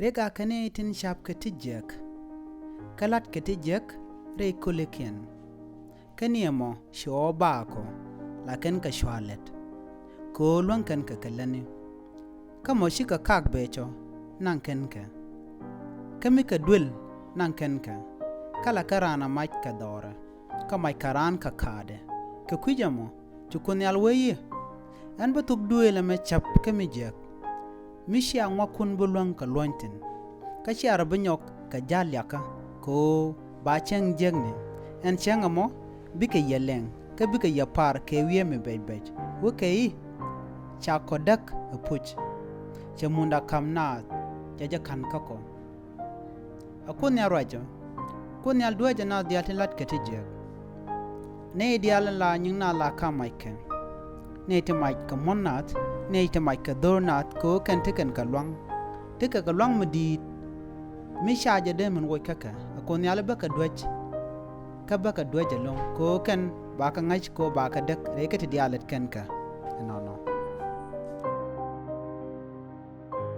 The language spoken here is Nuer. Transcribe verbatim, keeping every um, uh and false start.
Riɛk a kɛn i̱ tin ca̱p kɛ ti jiäk, kä la̱t kɛ ti jiäk rɛy kölikiɛn. Kä ni ɛmɔ ci ɣɔw baakɔ, la kɛn kɛ cua̱ lät, kɛ ɣöö luäŋ kɛn kɛ kɛ lätni. Kä mɔ cikɛ kak bëë cɔ, naŋ kɛn kɛ. Kä mi kɛ duël, naŋ kɛn kɛ. Kä la kɛ raan a mac kɛ dhɔrɛ, kä mac kɛ raan kɛ ka̱a̱dɛ. Kɛ kui̱c ɛmɔ, ci Kuoth Nhial wee i̱, ɛn bä thuk duëël ɛmɛ cäp kä mi jiäk, mi cia ŋuakun bi luäŋ kɛ luɔ̱ny thi̱n. Kä cia rɔ bi nyɔk kɛ ja̱l liakä, kɛ ɣöö ba cäŋ jiäkni. Ɛn cäŋ ɛmɔ, bikɛ yɛ lɛŋ, kä bikɛ yɛ par kɛ wiee mi bɛc bɛc. Wä kɛ i̱, ca kɔ däk ɛ puc. Cɛ munda ka̱m naath, cɛ jɛ ka̱n kä kɔ. A Kuoth Nhial ruacɔ, Kuoth Nhial duäcɛ naath diaal tin la̱t kɛ ti jiäk. Nɛy diaal in la nyiŋ naath la ka̱m mac kɛ. Nɛy ti mac kɛ muɔ̱n naath, nɛy ti mac kɛ dho̱r naath, kɛ ɣöö kɛn ti kɛn kɛ lua̱ŋ. Ti kɛ kɛ lua̱ŋ mi di̱i̱t. Mi ca jɛ dee min woc kä kɛ, a Kuoth Nhial bä kɛ duäc. Kä bä kɛ duäc ɛlɔ̱ŋ, kɛ ɣöö kɛn ba kɛ ŋa̱c kɛ ɣöö ba kɛ däk, rɛy kä ti diaal lät kɛn kɛ. Ɛnɔnɔ.